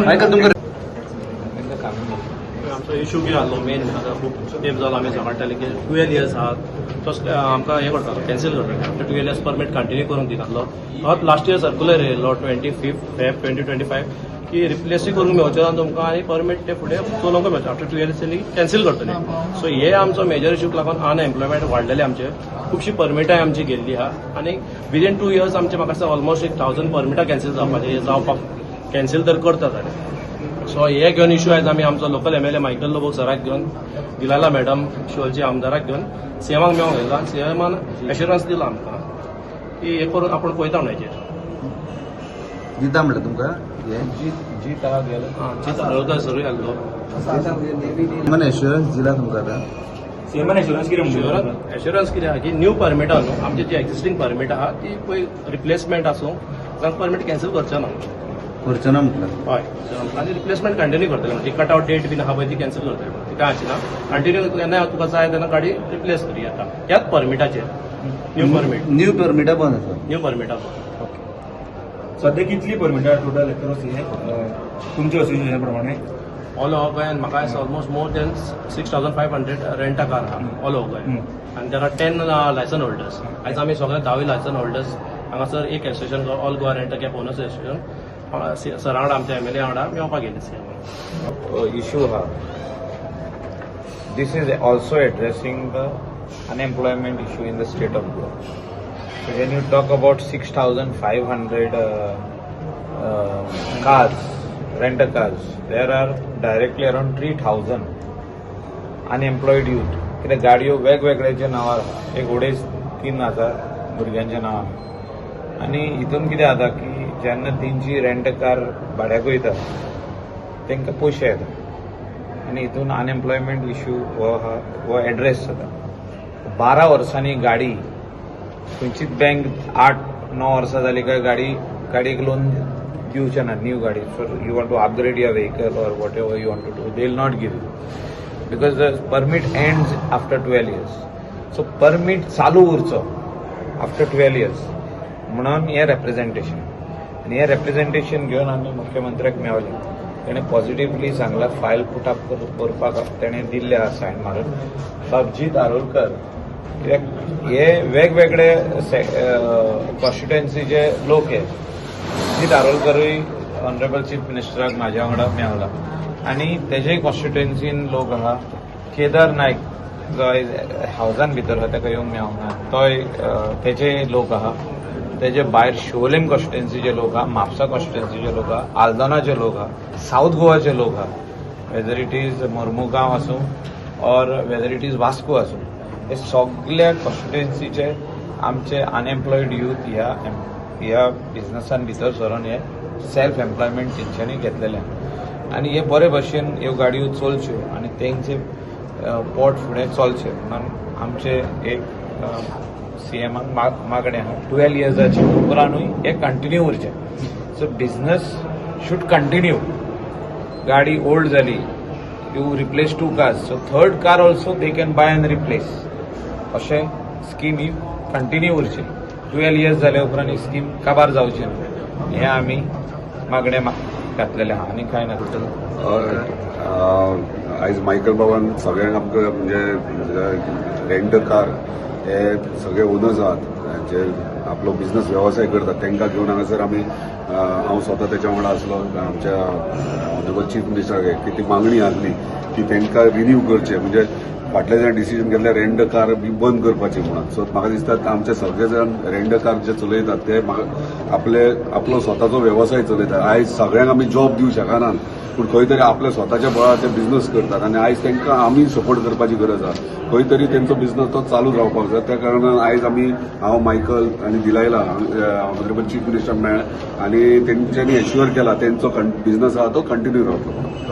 Michael, तुमकां आमचो issue कितें आहलो मेन, आतां खूब तेंप जालो आमी झगडटाले की 12 इयर्स आहात तसले आमकां हें करतालो, कॅन्सील करताले. After 12 years permit continue करूंक दिनासलो. होच लास्ट इयर सर्कुलर येयल्लो, 25 Feb 2025, की रिप्लेसूय करूंक मेवचें ना तुमकां आनी परमीट ते फुडें चलोवंक मेळटा. आफ्टर 12 इयर्स कॅन्सील करतले. सो हे आमचो मेजर इशूक लागून अनएम्प्लॉयमेंट वाडलेले आमचे. खुबशीं परमिटां आमची गेल्ली आहा आनी विदीन 2 इयर्स आमचे म्हाका दिसता ऑलमोस्ट एक 1000 परमिटां कॅन्सील जावपाचें, जावपाक कॅन्सील तर करता जाल्यार. सो हे घेवन इशू आयज आमी आमचो लोकल एमएलए मायकल लोबो सराक घेवन, दिलायला मॅडम शिवोलची आमदाराक घेवन सीएमाक मेळोंक गेला. सीएमान एश्युरन्स दिला आमकां की हे करून आपूण पळयता म्हणून हेचेर. दिता म्हणलं तुमकां हे. जीत आहा गेलो. जीत आरोलकर सरूय आसलो. मन एश्युरन्स दिला तुमकां आतां? सीएमान एश्युरन्स कितें म्हणटा? एश्युरन्स कितें आहा की न्यू परमिटां न्हू, आमची जी एक्झिस्टींग परमिट आहा ती पळय रिप्लेसमेंट आसूं जावं, परमीट कॅन्सल करचें ना. करचो ना म्हटलं. हय, आनी रिप्लेसमेंट कंटिन्यू करतले. म्हणजे कट आवट डेट बीन आहा पळय, ती कॅन्सल करतले. ती काय आशिना, कंटिन्यू केन्ना तुका जाय तेन्ना गाडी रिप्लेस करी येता ह्याच परमिटाचेर, न्यू परमीट. न्यू परमिटां बंद आसा. न्यू परमिटां. सध्या कितली परमिटां टोटल एक्रॉस हे तुमच्या असोसिएशना प्रमाणे? ऑल ओवर गोंयान म्हाका दिसता almost more than 6500 rent car आहा ऑल ओवर गोंय आनी there are 10 licence holders. आयज आमी सगळे धावी लायसन होल्डर्स हांगासर एक association, All Goa Rent Cab Owners Association, सरा वांगडा, आमच्या एमएलए वांगडा मेळपाक गेले सीएम. Issue हा, this is also addressing the unemployment issue in the state of Goa. So when you talk about 6500 cars, rent cars, there are directly around 3000 unemployed youth. कित्याक गाडयो वेगवेगळ्याच्या नांवार आहा, एक अडेज तीन हजार भुरग्यांच्या नांवार. आनी हितून कितें जाता की जेन्ना तेंची रेंट कार भाड्याक वयता, तांकां पयशे येता आनी हितून अनएम्प्लॉयमेंट इश्यू हो आहा हो एड्रेस जाता. 12 वर्सांनी गाडी, खंयचीच बँक 8-9 वर्सां जाली काय गाडयेक लोन दिवचे ना. न्यू गाडी, so you want to upgrade your vehicle or whatever you want to do, they will not give you because the permit ends after 12 years. So permit चालू उरचो आफ्टर 12 इयर्स म्हणून हें रेप्रेझेंटेशन. आनी हें representation घेवन आमी मुख्यमंत्र्याक मेवले. तेणें पॉझिटिवली सांगलां, फायल पुट अप करपाक तेणें दिल्लें आहा सायन मारून. बाब जीत आरोलकर, कित्याक हे वेगवेगळे कॉन्स्टिट्युएन्सीचे लोक हे. जीत आरोलकरूय ऑनरेबल चीफ मिनिस्टराक म्हाज्या वांगडा मेवला आनी तेजेय कॉन्स्टिट्युएन्सीन लोक आहा. केदार नायक जो आयज हावजान भितर आहा, ताका येवंक मेळोंक ना, तोय तेजे लोक आहा. तेजे भायर शिवोलेम कॉन्स्टिट्युएन्सीचे लोक आहा, म्हापसा कॉन्स्टिट्युएन्सीचे लोक आहा, आल्दोनाचे लोक आहा, साऊथ गोवाचे लोक आहा, वेदर it is Mormugao आसूं or whether it is Vasco आसूं, हे सगल्या कॉन्स्टिट्युएन्सीचे आमचे अनएम्प्लॉयड यूथ ह्या ह्या बिझनसान भितर सरून हे सेल्फ एम्प्लॉयमेंट तेंच्यांनी घेतलेलें आनी हे बरे भशेन ह्यो गाडयो चलच्यो आनी तेंचे पोट फुडें चलचें म्हणून आमचे एक सीएमाक मागणें आहा, 12 इयर्साचे उपरांतूय हे कंटिन्यू उरचें. So business should continue. गाडी ओल्ड जाली, you replace two cars, so third car also they can buy and replace. अशें स्कीम ही कंटिन्यू उरची. 12 इयर्स जाल्या उपरांत ही स्कीम काबार जावची न्हू, हें आमी मागणें घातलेलें आहा आनी कांय ना. हय, आयज मायकल बाबान सगळ्यांक आमकां, म्हणजे रेंट कार हे सगळे ओनर्स आहात, जे आपलो बिझनस वेवसाय करतात, तांकां घेवन हांगासर आमी, हांव स्वता तेच्या वांगडा आसलो. आमच्या ऑनरेबल चीफ मिनिस्टराक की ती मागणी आहली की तांकां रिन्यू करचें. म्हणजे फाटले जाण डिसिजन घेतलें रेंट कार बी बंद करपाचें म्हणून. सो म्हाका दिसता आमचे सगळे जाण रेंट कार जे चलयतात ते म्हाका आपले आपलो स्वताचो वेवसाय चलयतात. आयज सगळ्यांक आमी जॉब दिवंक शकनात, पूण खंय तरी आपल्या स्वताच्या बळार ते बिझनस करतात आनी आयज तांकां आमी सपोर्ट करपाची गरज आसा. खंय तरी तेंचो बिझनस तो चालू रावपाक जाय. त्या कारणान आयज आमी, हांव, मायकल आनी दिलायला, ऑनरेबल चीफ मिनिस्टर मेळ्ळे आनी तेंच्यांनी एश्युअर केला तेंचो बिझनस आहा तो कंटिन्यू रावतलो म्हणून.